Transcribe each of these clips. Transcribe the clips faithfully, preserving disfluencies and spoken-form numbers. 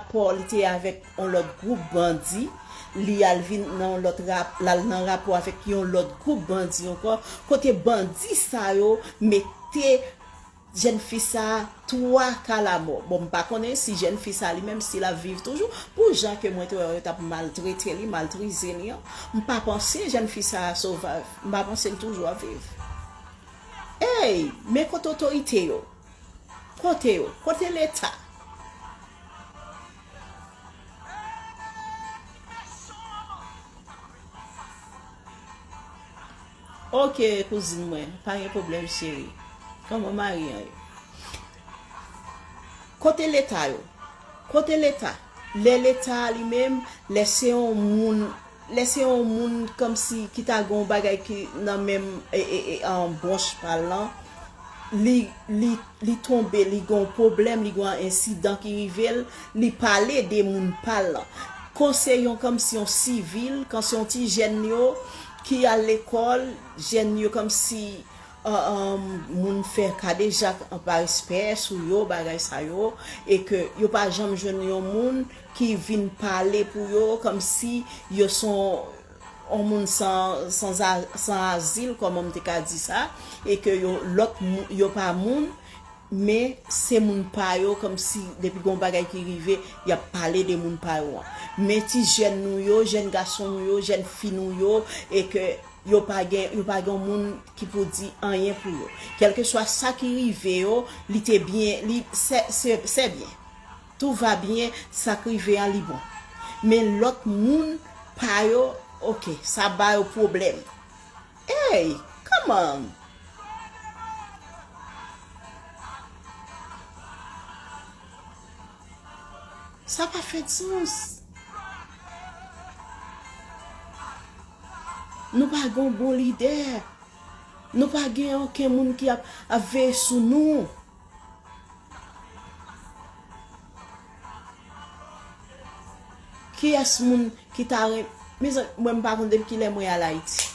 rapò, li te avèk yon lòt gwoup bandi, li al vin nan yon lòt rap-, l al nan rapò avèk yon lòt gwoup bandi ankò, kote bandi sa yo mete jèn fi sa a twa ka lamò. Bon, m pa konnen si jèn fi sa a li menm, si l ap viv toujou, pou jan ke mwen te wè yo t ap maltrete li, maltrize li an, m pa panse jèn fi sa a sovav, m pa panse l toujou ap viv. Ey, men kote otorite yo? Kote yo? Kote Leta? Ok, kouzin mwen, pa gen pwoblèm, cheri. Kòman mari an ye? Kote Leta yo? Kote Leta? Lè Leta a li menm, lè se yon moun, lè se yon moun kòmsi ki ta gen yon bagay ki nan menm, e, e, e, an, bwonch pa l lan, li, li, li tonbe, li gen yon pwoblèm, li gen yon ensidan ki rive l, li pale de moun pa l lan. Kan se yon, kòmsi yon sivil, kan se yon ti jèn yo ki al lekòl, jèn yo kòmsi, an, an, moun fè kadejak an pa respè sou yo, bagay sa yo, e ke yo pa janm jwenn yon moun ki vin pale pou yo, kòmsi yo se yon yon moun san, san a-, san azil, kòman m te ka di sa, e ke yo, lòt mou-, yo pa moun, men se moun pa yo, kòmsi depi gon bagay ki rive, y ap pale de moun pa yo an. Men ti jèn nou yo, jèn gason nou yo, jèn fi nou yo, e ke yo pa gen, yo pa gen moun ki pou di anyen pou yo. Kèlkeswa sa ki rive yo, li te byen, li, se, se, se byen. Tout va byen, sa k rive a li bon. Men lòt moun pa yo, ok, sa ba yo pwoblèm. Ey, kòman? Sa pa fè sans. Nou pa gen yon bon lidè. Nou pa gen okenn moun ki ap, ap veye sou nou. Kiyès moun ki ta ren-, mezanmi, mwen m pa konn depi kilè mwen al Ayiti.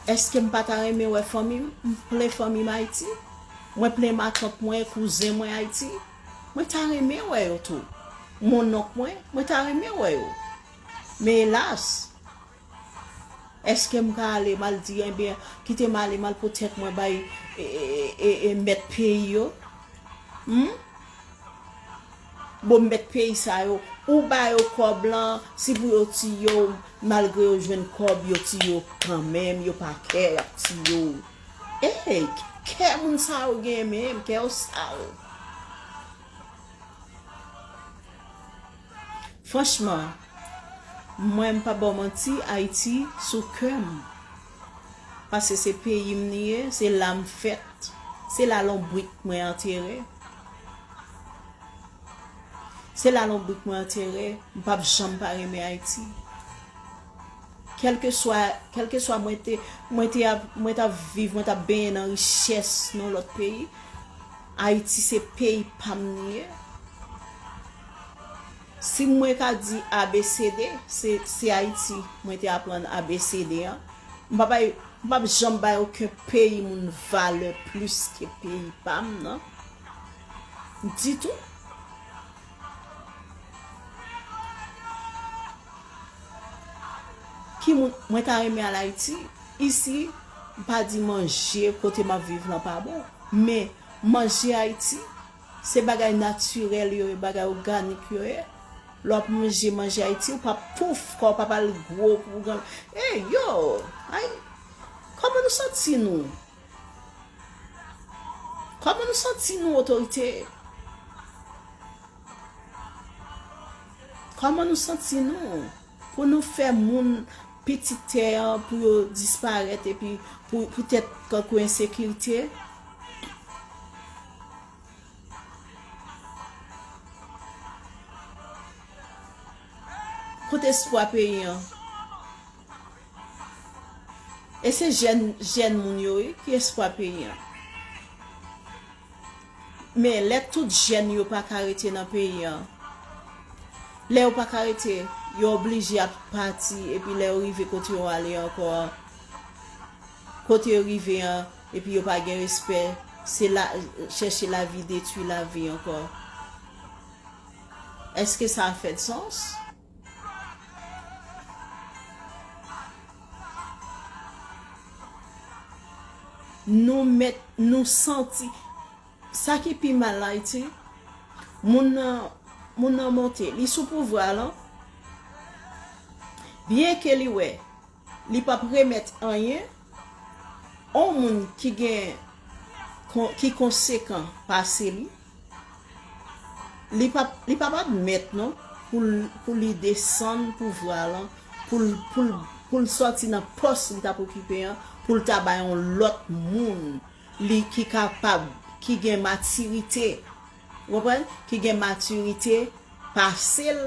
Èske m pa ta renmen wè fanmi m? M plen fanmi m Ayiti. Mwen plen matant mwen, kouzen mwen Ayiti. Mwen ta renmen wè yo tou. Monnonk mwen, mwen ta renmen wè yo. Men elas, èske m ka ale, m al di, ebyen, kite m ale, m al pote tèt mwen bay, e, e, e, e, mèt peyi yo? Hmm? Bon, mèt peyi sa yo, ou ba yo kòb lan, si pou yo tiye w, malgre yo jwenn kòb, yo tiye w kanmenm, yo pa kè, y ap tiye w. Ey, kè moun sa yo gen menm, kè yo sal. Franchman, mwen m pa ba w manti, Ayiti sou kè m. Paske se peyi m li ye, se la m fèt, se la lonbrik mwen antere. Se la lonbrik mwen antere, m p ap janm pa renmen Ayiti. Kèlkeswa, kèlkeswa mwen te, mwen te ap, mwen t ap viv, mwen t ap benyen nan richès nan lòt peyi, Ayiti se peyi pa m li ye. Si mwen ka di A B C D, se, se Ayiti mwen te aprann A B C D an. M pa bay, m p ap janm bay okenn peyi moun valè plis ke peyi pa m nan. Ditou. Ki moun mwen ta renmen al Ayiti? Isi, m pa di manje kote m ap viv lan pa bon, men manje Ayiti, se bagay natirèl yo ye, bagay òganik yo ye. Lè w ap manje, manje Ayiti, ou p ap pouf, kò w p ap al gwo pou w gran. Ey, yo! Ay, kòman nou santi nou? Kòman nou santi nou, otorite? Kòman nou santi nou? Pou nou fè moun, pitit tè an, pou yo disparèt epi pou, poutèt kankou ensekirite? Kote espwa peyi an? E se jèn, jèn moun yo, wi, ki espwa peyi an. Men lè tout jèn yo pa ka rete nan peyi an, lè yo pa ka rete, yo oblije ap pati, epi lè yo rive kote yo ale ankò an, kote yo rive an, epi yo pa gen respè, se la, chèche lavi, detwi lavi ankò. Èske sa fè sans? Nou mèt, nou santi. Sa ki pi mal Ayiti, moun nan, moun nan monte, li sou pouvwa lan. Byenke li wè, li p ap remèt anyen, on moun ki gen, kon-, ki konsekan pase li, li p ap, li p ap admèt non, pou l, pou li desann pouvwa lan, pou l, pou l, pou l sòti nan pòs li t ap okipe an, pou l ta bay on lòt moun li ki kapab, ki gen matirite, ou konprann? Ki gen matirite pase l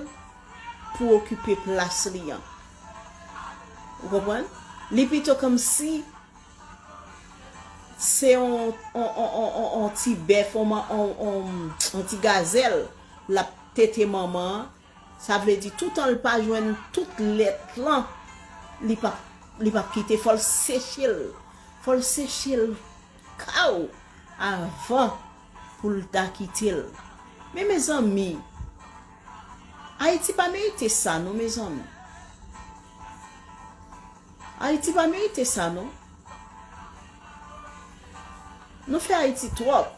pou okipe plas li an. Ou konprann? Li pito kòmsi se on, on, on, on, on, on ti bèf, on, on, on, on ti gazèl l ap tete manman an. Sa vle di, toutan l pa jwenn tout lèt lan, li p ap, li p ap kite, fò l seche l. Fò l seche l kaw avan pou l ta kite l. Men mezanmi, Ayiti pa merite sa non, mezanmi. Ayiti pa merite sa non. Nou fè Ayiti twòp.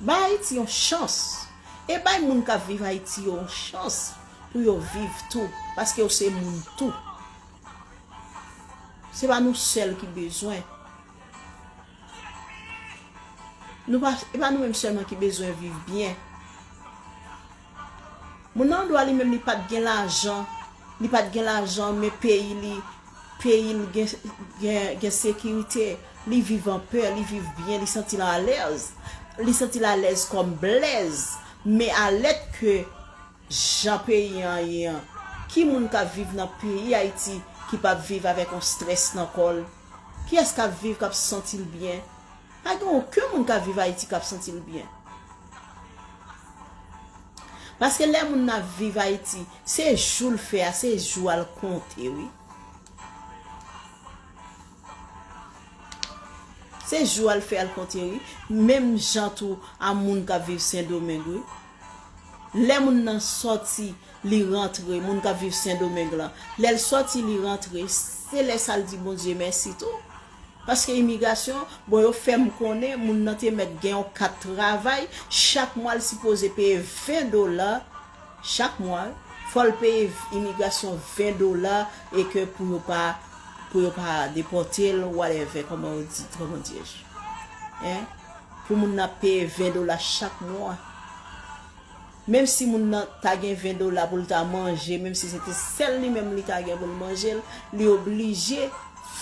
Bay Ayiti yon chans. E bay moun k ap viv Ayiti yo yon chans pou yo viv tou, paske yo se moun tou. Se pa nou sèl ki bezwen. Nou pa, e pa nou menm sèlman ki bezwen viv byen. Moun nan dwa li menm li pa t gen lajan, li pa t gen lajan, men peyi li, peyi l gen, gen, gen sekirite, li viv an pè, li viv byen, li santi l alèz. Li santi l alèz kòm Blèz. Men alèt ke jan peyi an ye an, ki moun k ap viv nan peyi Ayiti ki p ap viv avèk yon strès nan kò l? Kiyès k ap viv, k ap santi l byen? Pa gen okenn moun k ap viv Ayiti k ap santi l byen. Paske lè moun nan ap viv Ayiti, se jou l fè a, se jou a l konte, wi. Se jou a l fè a l konte, wi. Menm jan tou a moun k ap viv Sendomeng, wi. Lè moun nan sòti, li rantre, moun k ap viv Sendomeng lan. Lè l sòti, li rantre, se lè sa l di Bondye mèsi tou. Paske imigrasyon, bon, yo fè m konnen moun nan te mèt gen yon kat travay, chak mwa l sipoze peye ven dola, chak mwa, fò l peye imigrasyon ven dola, e ke pou yo pa, pou yo pa depòte l, whatever, kòman yo di, kòman dirais-je. Hein? Pou moun nan peye ven dola chak mwa. Menm si moun nan ta gen ven dola pou l ta manje, menm si se te sèl li menm li ta gen pou l manje l, li oblije,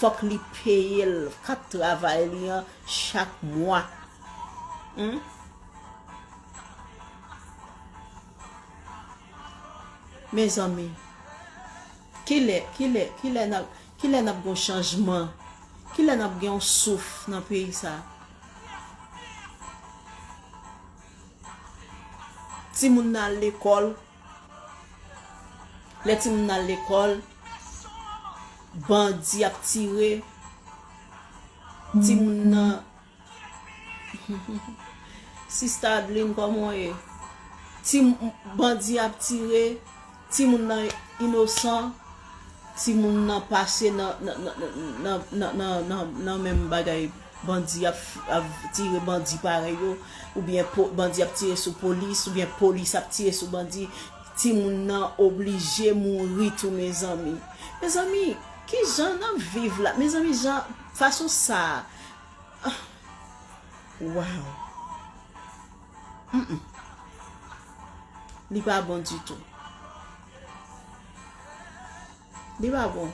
fòk li peye l kat travay li an chak mwa. Hmm? Mezanmi, kilè, kilè, kilè n ap, kilè n ap gen yon chanjman? Kilè n ap gen yon souf nan peyi sa? Timoun nan al lekòl. Lè timoun nan al lekòl, bandi ap tire. Timoun nan, Sista Adeline, kòman w ye? Ti bandi ap tire, timoun nan inosan, timoun nan pase nan, nan, nan menm bagay, bandi ap, ap tire bandi parèy yo, oubyen po-, bandi ap tire sou polis, oubyen polis ap tire sou bandi, timoun nan oblije mouri tou, mezanmi. Mezanmi, kijan n ap viv la? Mezanmi, jan, fason sa a, Wow. Mm-mm. Li pa bon ditou. Li pa bon.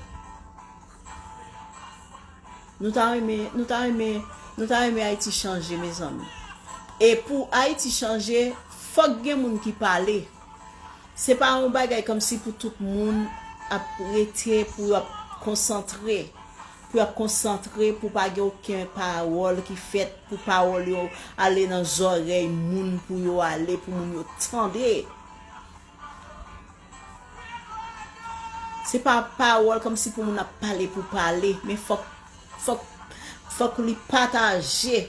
Nou ta renmen, nou ta renmen, nou ta renmen Ayiti chanje, mezanmi. E pou Ayiti chanje, fòk gen moun ki pale. Se pa yon bagay kòmsi pou tout moun ap rete, pou y ap konsantre, pou y ap konsantre, pou pa gen okenn pawòl ki fèt, pou pawòl yo ale nan zòrèy moun, pou yo ale, pou moun yo tande. Se pa pawòl kòmsi pou moun ap pale pou pale, men fòk, fòk, fòk li pataje.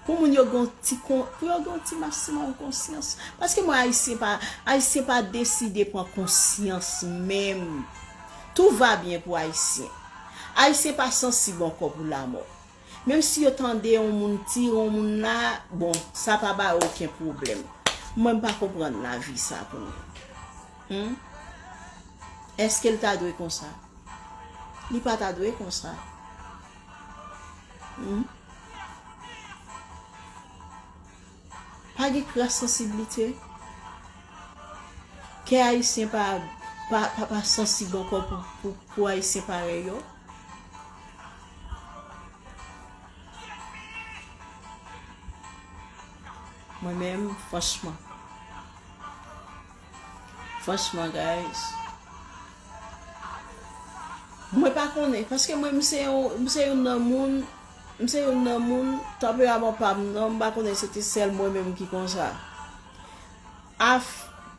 Pou moun yo gen yon ti kon, pou yo gen yon ti maksimòm konsyans. Paske mwen, Ayisyen pa, Ayisyen pa deside pran konsyans menm. Tout va bien pou Ayisyen. Ayisyen pa sansib ankò pou lamò. Menm si yo tande yon moun tire yon moun la, bon, sa pa ba yo okenn pwoblèm. Mwen, m pa konprann lavi sa pou mwen. Hmm? Èske l ta dwe konsa? Li pa ta dwe konsa. Hmm? Pa gen kras sansiblite. Kè Ayisyen pa, pa, pa, pa sansib ankò pou, pou, pou Ayisyen parèy yo. Mwen menm, franchman. Franchman, guys. Mwen pa konnen, paske mwen, m se yon, m se youn nan moun, m se youn nan moun, tanperaman pa m nan, m pa konnen se te sèl mwen menm ki konsa. Af,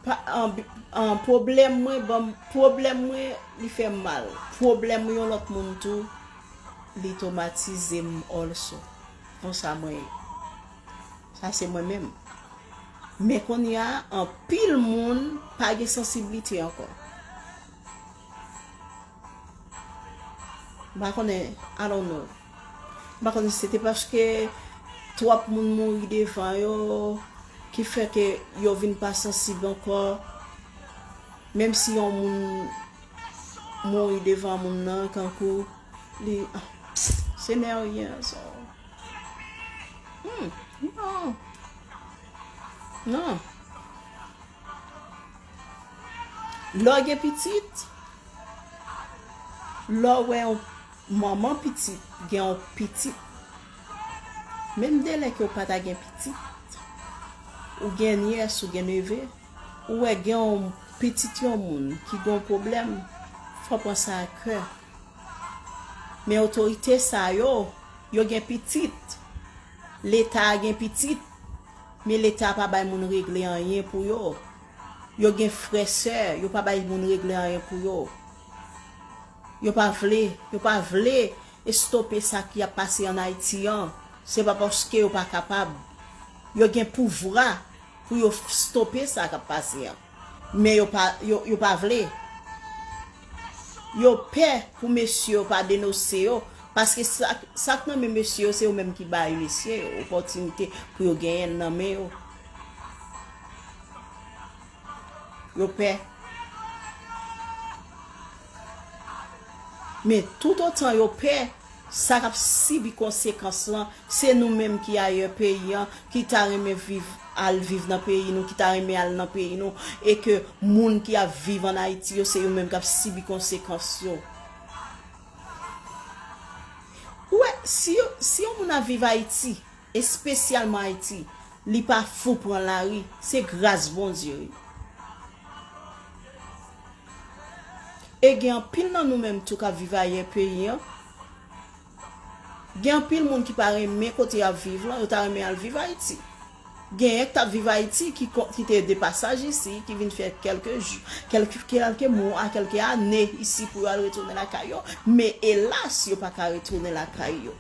pa, an, an, pwoblèm mwen, ban m, pwoblèm mwen, li fè m mal. Pwoblèm yon lòt moun tou, li twomatize m also. Konsa mwen ye. Sa se mwen menm. Men kounye a, anpil moun pa gen sansiblite ankò. M pa konnen, I don't know. M pa konnen si se te paske twòp moun mouri devan yo ki fè ke yo vin pa sansib ankò. Menm si yon moun mouri devan moun nan, kankou li, ah, se nè ryen sa. Hmm, non. Non. Lè w gen pitit, lè w wè yon manman pitit gen yon pitit, menm de lè ke w pa ta gen pitit, ou gen nyès, ou gen neve, ou wè gen yon pitit yon moun ki gen yon pwoblèm, fò w pran sa a kè. Men otorite sa yo, yo gen pitit. Leta a gen pitit, men Leta a pa bay moun regle anyen pou yo. Yo gen frè, sè, yo pa bay moun regle anyen pou yo. Yo pa vle, yo pa vle estope sa ki ap pase ann Ayiti an. Se pa paske yo pa kapab. Yo gen pouvwa pou yo f-, stope sa k ap pase an. Men yo pa, yo, yo pa vle. Yo pè pou mesye yo pa denose yo, paske sa, sa k nan men mesye yo, se yo menm ki bay mesye yo opòtinite pou yo genyen l nan men yo. Yo pè. Men toutotan yo pè, sa k ap sibi konsekans lan, se nou menm ki ayè peyi an, ki ta renmen viv, al viv nan peyi nou, ki ta renmen al nan peyi nou, e ke moun ki ap viv ann Ayiti yo, se yo menm k ap sibi konsekans yo. Ou wè, si yo, si yon moun ap viv Ayiti, espesyalman Ayiti, li pa fou pran lari, se gras Bondye, wi. E gen anpil nan nou menm tou k ap viv ayè peyi an. Gen anpil moun ki pa renmen kote y ap viv lan, yo ta renmen al viv Ayiti. Genyen k t ap viv Ayiti, ki kon-, ki te de pasaj isi, ki vin fè kèlke jou, kèlke, kèlke mwa, kèlke ane isi pou yo al retounen lakay yo. Men elas, yo pa ka retounen lakay yo.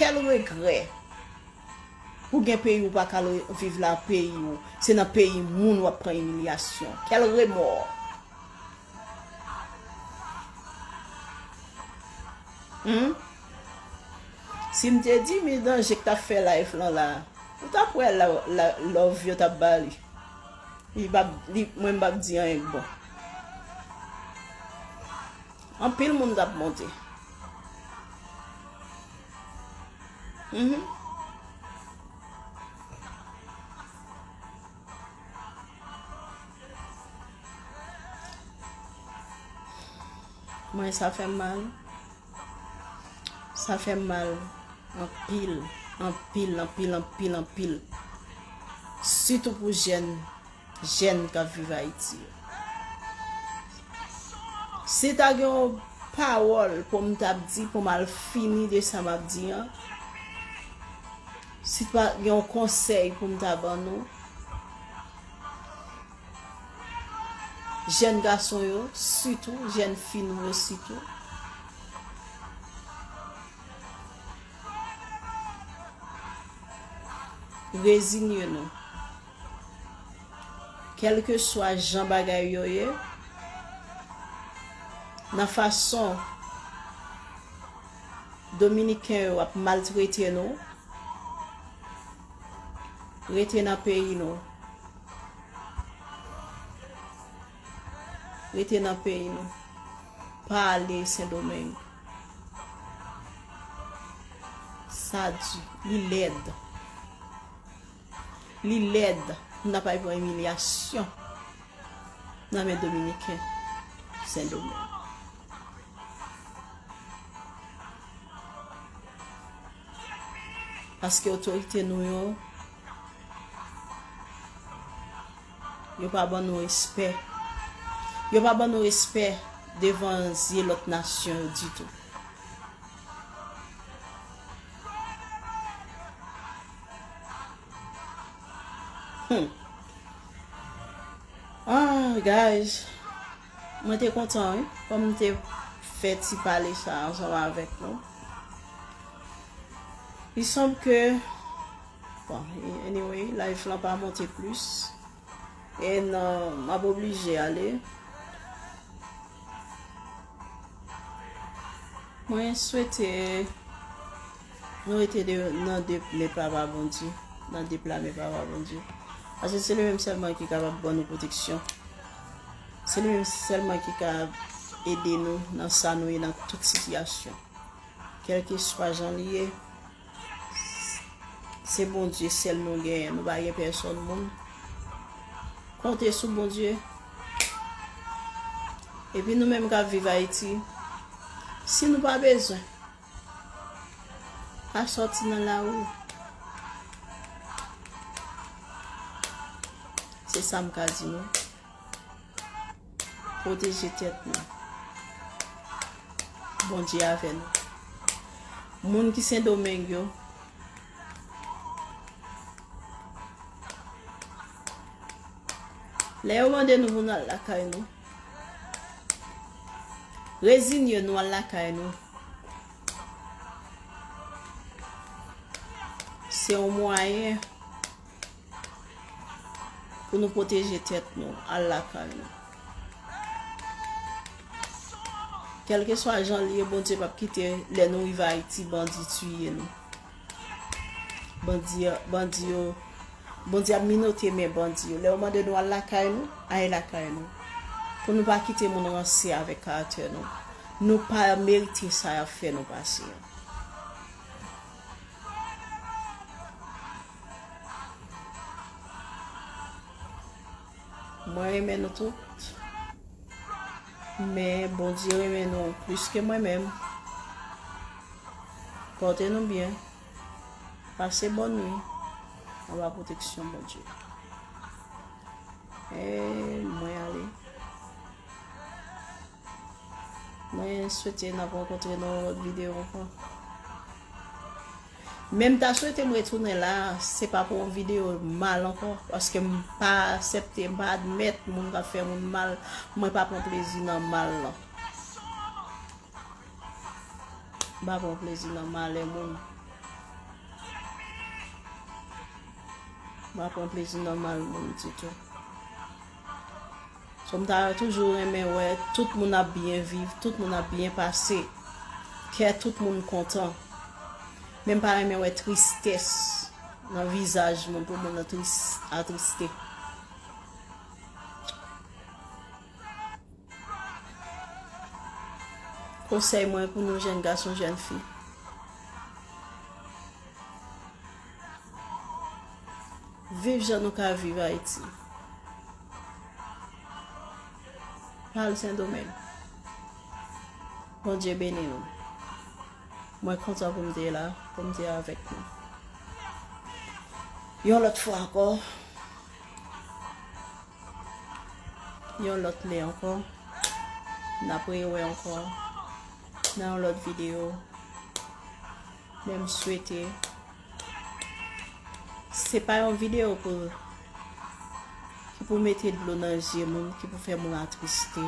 Quel regret! Ou gen peyi ou pa ka al viv la peyi ou. Se nan peyi moun w ap pran imilyasyon. Quel remords! Hmm? Si m te di Midanje k t ap fè live lan la, ou t ap wè la, la, love yo t ap ba li. Li p ap, li, mwen m p ap di anyen k bon. Anpil moun t ap monte. Mhm. Mwen, sa fè m mal. Sa fè m mal anpil, anpil, anpil, anpil, anpil. Sitou pou jèn, jèn k ap viv Ayiti yo. Si ta gen yon pawòl pou m t ap di, pou m al fini de sa m ap di an, si ta gen yon konsèy pou m ta ban nou, jèn gason yo, sitou, jèn fi nou yo, sitou. Rezinye nou. Kèlkeswa jan bagay yo ye, nan fason Dominiken yo ap maltrete nou, rete nan peyi nou. Rete nan peyi nou. Pa ale Sendomeng. Sa di, li lèd. Li lèd pou n ta pral pran imilyasyon nan men Dominiken Sendomeng. Paske otorite nou yo, yo pa ban nou respè. Yo pa ban nou respè devan zye lòt nasyon yo ditou. Hmm. Ah, guys, mwen te kontan, wi, kòm m te fè ti pale sa ansanm avèk nou. Il semble que, bon, anyway, live lan pa monte plis. E non, m ap oblije ale. Mwen swete nou rete de, nan de men Papa Bondye, nan de pla men Papa Bondye. Paske se li menm sèlman ki kapab ban nou pwoteksyon. Se li menm sèlman ki ka ede nou nan sa nou ye, nan tout sitiyasyon. Kèlkeswa jan li ye, se Bondye sèl nou genyen. Nou pa gen pèsòn moun. Konte sou Bondye. Epi nou menm k ap viv Ayiti, si nou pa bezwen, pa sòti nan lari. Se sa m ka di nou. Pwoteje tèt nou. Bondye avè nou. Moun ki Sendomeng yo, lè yo mande nou pou n al lakay nou, rezinye nou, al lakay nou. Se yon mwayen pou nou pwoteje tèt nou, al lakay nou. Kèlkeswa jan l ye, Bondye p ap kite lè nou rive Ayiti, bandi tiye nou. Bandi, bandi yo, Bondye ap minote men bandi yo. Lè yo mande nou al lakay nou, al lakay nou. Pou nou pa kite moun ranse avèk karaktè nou. Nou pa merite sa y ap fè nou pase an. Mwen renmen nou tout. Men Bondye renmen nou plis ke mwen menm. Pòte nou byen. Pase bòn nwi anba pwoteksyon Bondye. E mwen ale. Mwen swete n ap rankontre nan yon lòt videyo ankò. Men m ta swete m retounen la, se pa pou yon videyo mal ankò, paske m pa aksepte, m pa admèt moun k ap fè moun mal, mwen pa pran plezi nan mal lan. M pa pran plezi nan malè moun. M pa pran plezi nan mal moun ditou. So, m ta toujou renmen wè tout moun ap byen viv, tout moun ap byen pase. Kè tout moun kontan. Men m pa renmen wè tristès nan vizaj moun pou moun nan tris, atriste. Konsèy mwen pou nou jèn gason, jèn fi. Viv jan nou ka viv Ayiti. Pa al Sendomeng. Bondye beni nou. Mwen kontan pou m te la, pou m te avèk nou. Yon lòt fwa ankò, yon lòt lè ankò, n ap rewè ankò nan yon lòt videyo. Men m swete se pa yon videyo pou, ki pou mete dlo nan je moun, ki pou fè moun atriste.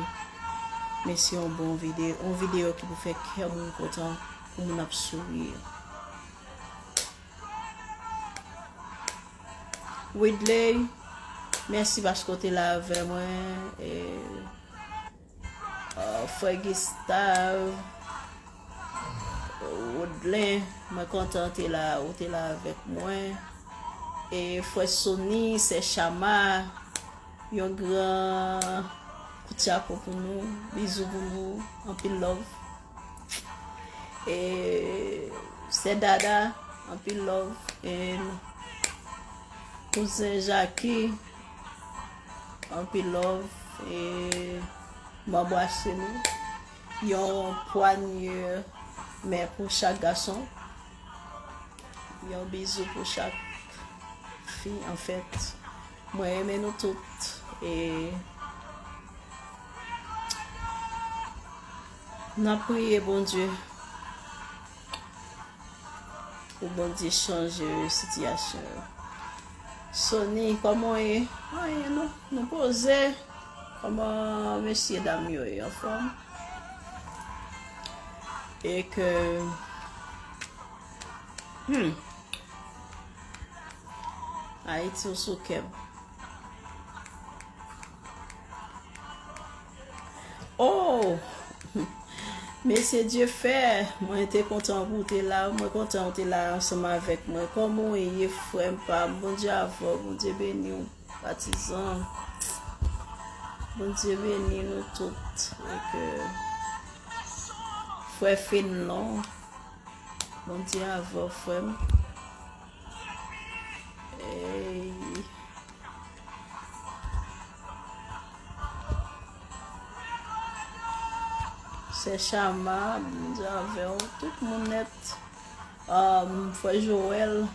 Men se yon bon videyo, yon videyo ki pou fè kè moun kontan, pou moun ap souri. Widley, mèsi paske w te la avè mwen. E, uh, frè Gustave, Woodlin, mwen kontan w te la, ou te la avèk mwen. E frè Sony, sè Chama, yon gran kout chapo pou nou. Bizou pou nou. Anpil love. E sè Dada, anpil love. E kouzen Jackie, anpil love. E m anbrase nou. Yon pwanye men pou chak gason. Yon bizou pou chak fi, anfèt. Mwen renmen nou tout. E n ap priye Bondye pou Bondye chanje sitiyasyon yo. Sony, kòman w ye? Anyen non, nou poze. Kòman mesye dam yo ye, anfòm? E ke, hmm, Ayiti ou sou kè m. Oh! Mesye Dyefè, mwen te kontan pou w te la, mwen kontan w te la ansanm avèk mwen. Kòman w ye, frè m pa m? Bondye avè w, Bondye beni w, patizan. Bondye beni nou tout. E ke frè Fenlon, Bondye avè w, frè m. Ey. Sè Chama, Bondye avè w, tout moun nèt. Um, frè Joël,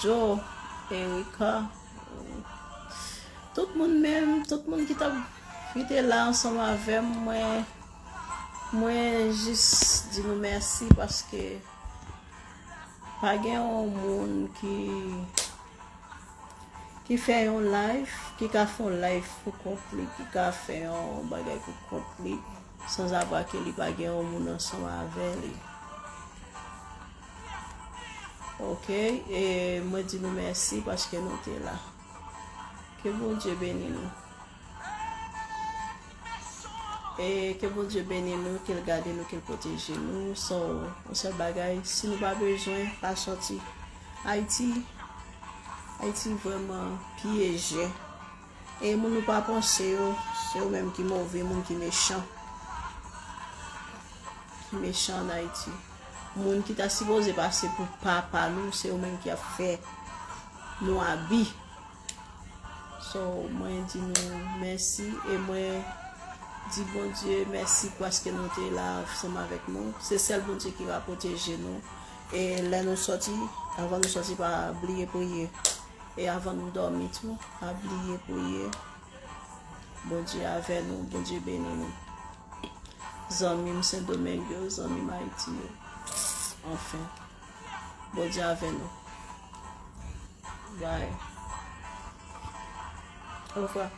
Joe, Erika, tout moun menm, tout moun ki t ap, ki te la ansanm avè m, mwen, mwen jis di nou mèsi paske pa gen yon moun ki, ki fè yon live, ki ka fè yon live pou kont li, ki ka fè yon bagay pou kont li, sanzavwa ke li pa gen yon moun ansanm avè li. Oke, e mwen di nou mèsi paske nou te la. Ke Bondye beni nou. E ke Bondye beni nou, ke l gade nou, ke l pwoteje nou. So, yon sèl bagay, si nou pa bezwen, pa sòti. Ayiti, Ayiti vrèman pyeje. E moun nou pa panse yo, se yo menm ki move, moun ki mechan. Ki mechan ann Ayiti. Moun ki ta sipoze pase pou papa nou, se yo menm ki ap fè nou abi. So, mwen di nou mèsi e mwen di Bondye mèsi paske nou te la ansanm avèk nou. Se sèl Bondye ki va pwoteje nou. E lè nou sòti, anvan nou sòti, pa bliye priye. E avan nou dòmi tou, pa bliye priye. Bondye avè nou, Bondye beni nou. Zanmi m Sendomeng yo, zanmi m Ayiti yo. Anfen, Bondye avè nou. Bye. Ovwa.